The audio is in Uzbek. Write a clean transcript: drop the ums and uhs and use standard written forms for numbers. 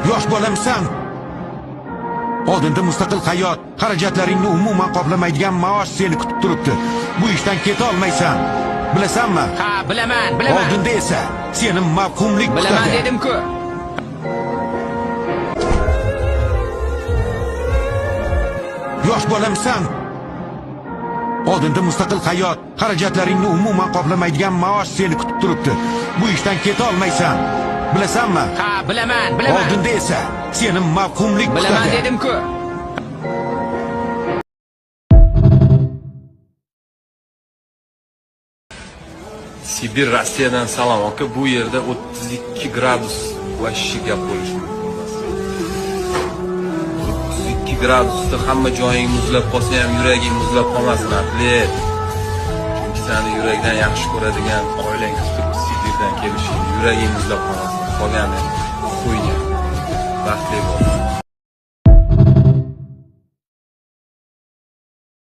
Yosh bolamsan. Oldinda mustaqil hayot, xarajatlaringni umuman qoplamaydigan maosh seni kutib turibdi. Bu ishdan keta olmaysan. Bilasanmi? Ha, bilaman, bilaman. Oldinda esa seni mavhumlik Bilaman kutadi. dedim-ku. Yosh bolamsan. Oldinda mustaqil hayot, xarajatlaringni umuman qoplamaydigan maosh seni kutib turibdi. Bu ishdan keta olmaysan. Bilasanmi? Ha, bilaman, bilaman. Oldinda esa seni mavhumlik Bilaman kutadi. dedim-ku. Sibir, Rossiyadan salom aka. Bu yerda 32 gradus, вообще gap bo'lishi mumkin emas. 32 gradusda hamma joying muzlab qolsa ham, yuraging muzlab qolmasin, atlet. Chunki seni yurakdan yaxshi ko'radigan oilang kutib turibdi Sibirdan kelishingni. Yuraging muzlab qolmasin. Qolgani хуйня. Baxtli bo'l.